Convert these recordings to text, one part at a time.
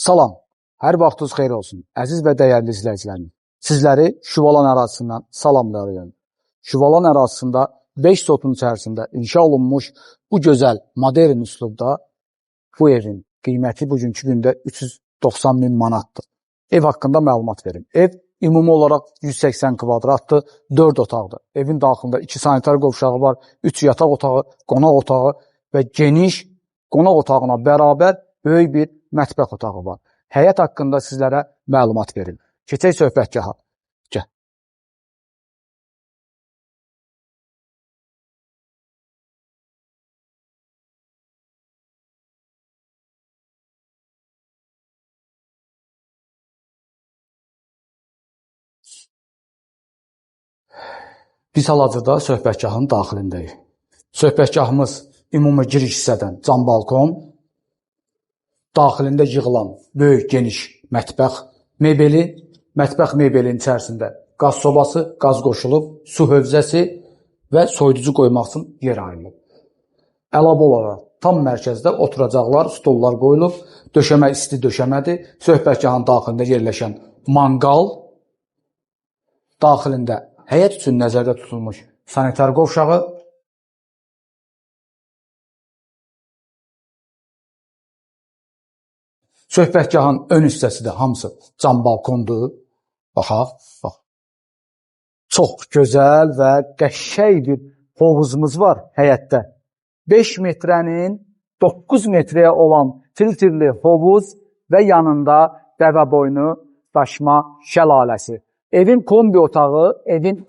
Salam, hər vaxtınız xeyir olsun, əziz və dəyərli izləyicilərim. Sizləri Şuvalan ərazisindən salamlayıram. Şuvalan ərazisində 5 sotun içərisində inşa olunmuş bu gözəl modern üslubda bu evin qiyməti bugünkü gündə 390 min manatdır. Ev haqqında məlumat verim. Ev ümumi olaraq 180 kvadratdır, 4 otaqdır. Evin daxilində 2 sanitar qovşağı var, 3 yataq otağı, qonaq otağı və geniş qonaq otağına bərabər böyük bir mətbəx otağı var. Həyət haqqında sizlərə məlumat verim. Keçək söhbətgaha. Gəl. Biz hal-hazırda söhbətgahın daxilindəyik. Söhbətgahımız ümumi giriş hissədən cam balkon, daxilində yığılan böyük geniş mətbəx mebeli, mətbəx mebelinin içərisində qaz sobası, qaz qoşulub, su hövzəsi və soyuducu qoymaq üçün yer ayrılıb. Əlavə olaraq tam mərkəzdə oturacaqlar, stollar qoyulub, döşəmə isti döşəmədir. Söhbətgahın daxilində yerləşən manqal, daxilində həyət üçün nəzərdə tutulmuş sanitar qovşağı, söhbətgahın ön hissəsi də hamısı cam balkondur. Baxaq, bax. Çox gözəl və qəşəng bir hovuzumuz var həyətdə. 5 metrənin 9 metrəyə olan filtrli hovuz və yanında dəvəboynu daşma şəlaləsi. Evin kombi otağı, evin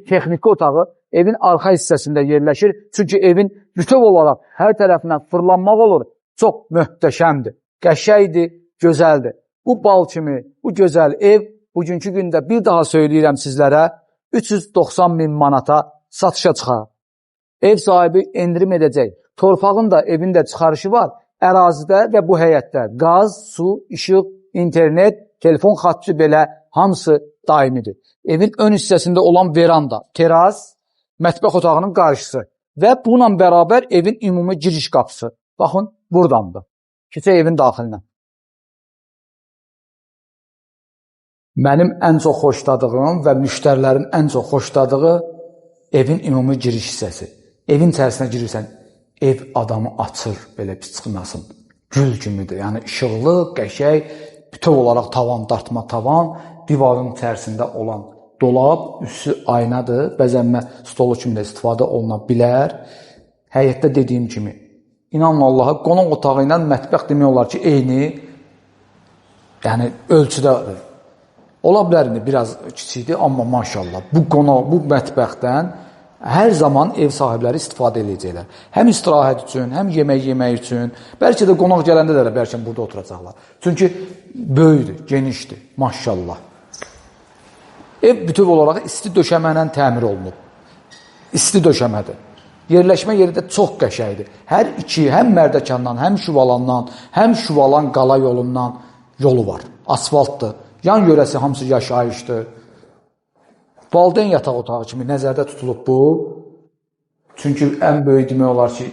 texniki otağı evin arxa hissəsində yerləşir. Çünki evin bütöv olaraq hər tərəfindən fırlanmaq olur. Çox möhtəşəmdir, qəşəngdir, gözəldir. Bu bal kimi, bu gözəl ev bugünkü gündə bir daha söyləyirəm sizlərə 390 min manata satışa çıxar. Ev sahibi endirim edəcək. Torpağın da evin də çıxarışı var. Ərazidə və bu həyətdə qaz, su, işıq, internet, telefon xətti belə hamısı daimidir. Evin ön hissəsində olan veranda, teras, mətbəx otağının qarşısı və bununla bərabər evin ümumi giriş qapısı. Baxın, burdandır. Keçək evin daxilinə. Mənim ən çox xoşladığım və müştərilərin ən çox xoşladığı evin ümumi giriş hissəsi. Evin içərisinə girirsən, ev adamı açır, belə pis çıxmasın. Gül kimidir, yəni işıqlı, qəşəng, bütöv olaraq tavan, dartma tavan, divarın içərisində olan dolab, üstü aynadır, bəzənmə stolu kimi də istifadə oluna bilər. Həyətdə dediyim kimi, İnanın Allaha, qonaq otağı ilə mətbəx demək olar ki, eyni, yəni ölçüdədir. Ola bilər indi biraz kiçikdir, amma maşallah bu qonaq, bu mətbəxdən hər zaman ev sahibləri istifadə edəcəklər. Həm istirahət üçün, həm yemək yemək üçün, bəlkə də qonaq gələndə də bəlkə burada oturacaqlar. Çünki böyükdür, genişdir, maşallah. Ev bütöv olaraq isti döşəmə ilə təmir olunub. İsti döşəmədir. Yerləşmə yeri də çox qəşəngdir. Hər iki, həm Mərdəkandan, həm Şuvalandan, həm Şuvalan qala yolundan yolu var. Asfaltdır. Yan yörəsi hamısı yaşayışdır. Valideyn yataq otağı kimi nəzərdə tutulub bu. Çünki ən böyük demək olar ki,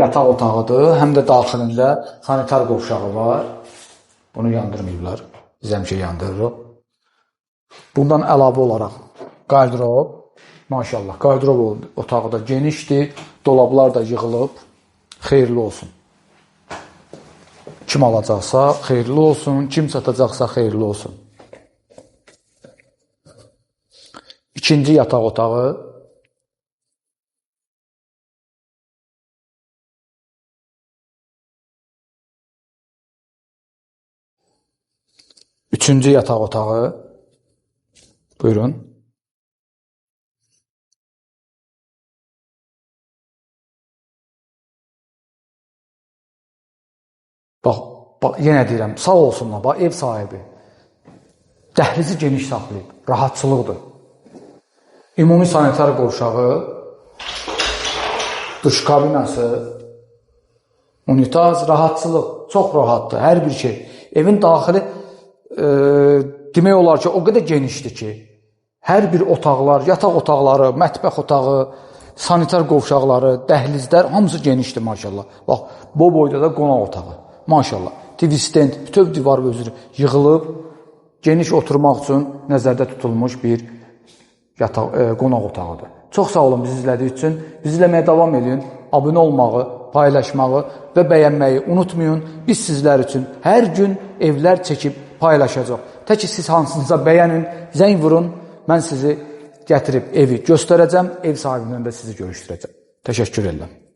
yataq otağıdır. Həm də daxilində sanitar qovşağı var. Bunu yandırmayıblar. Biz həmişə yandırırıq. Bundan əlavə olaraq qardırob. Maşallah, qardırob otağı da genişdir, dolablar da yığılıb, xeyirli olsun. Kim alacaqsa xeyirli olsun, kim satacaqsa xeyirli olsun. İkinci yataq otağı. Üçüncü yataq otağı. Buyurun. Bax, bax, yenə deyirəm, sağ olsunlar, bax, ev sahibi dəhlizi geniş saxlayıb, rahatçılıqdır. Ümumi sanitar qovşağı, duş kabinası, unitaz, rahatçılıq, çox rahatdır, hər bir şey. Evin daxili demək olar ki, o qədər genişdir ki, hər bir otaqlar, yataq otaqları, mətbəx otağı, sanitar qovşaqları, dəhlizlər, hamısı genişdir maşallah. Bax, bu boyda da qonaq otağı. Maşallah. TV stand, bütöv divar özü yığılıb, geniş oturmaq üçün nəzərdə tutulmuş bir yataq, qonaq otağıdır. Çox sağ olun bizi izlədiyi üçün. Bizi izləməyə davam edin. Abunə olmağı, paylaşmağı və bəyənməyi unutmayın. Biz sizlər üçün hər gün evlər çəkib paylaşacaq. Tək ki siz hansınıza bəyənin, zəng vurun. Mən sizi gətirib evi göstərəcəm. Ev sahibindən də sizi görüşdürəcəm. Təşəkkür edirəm.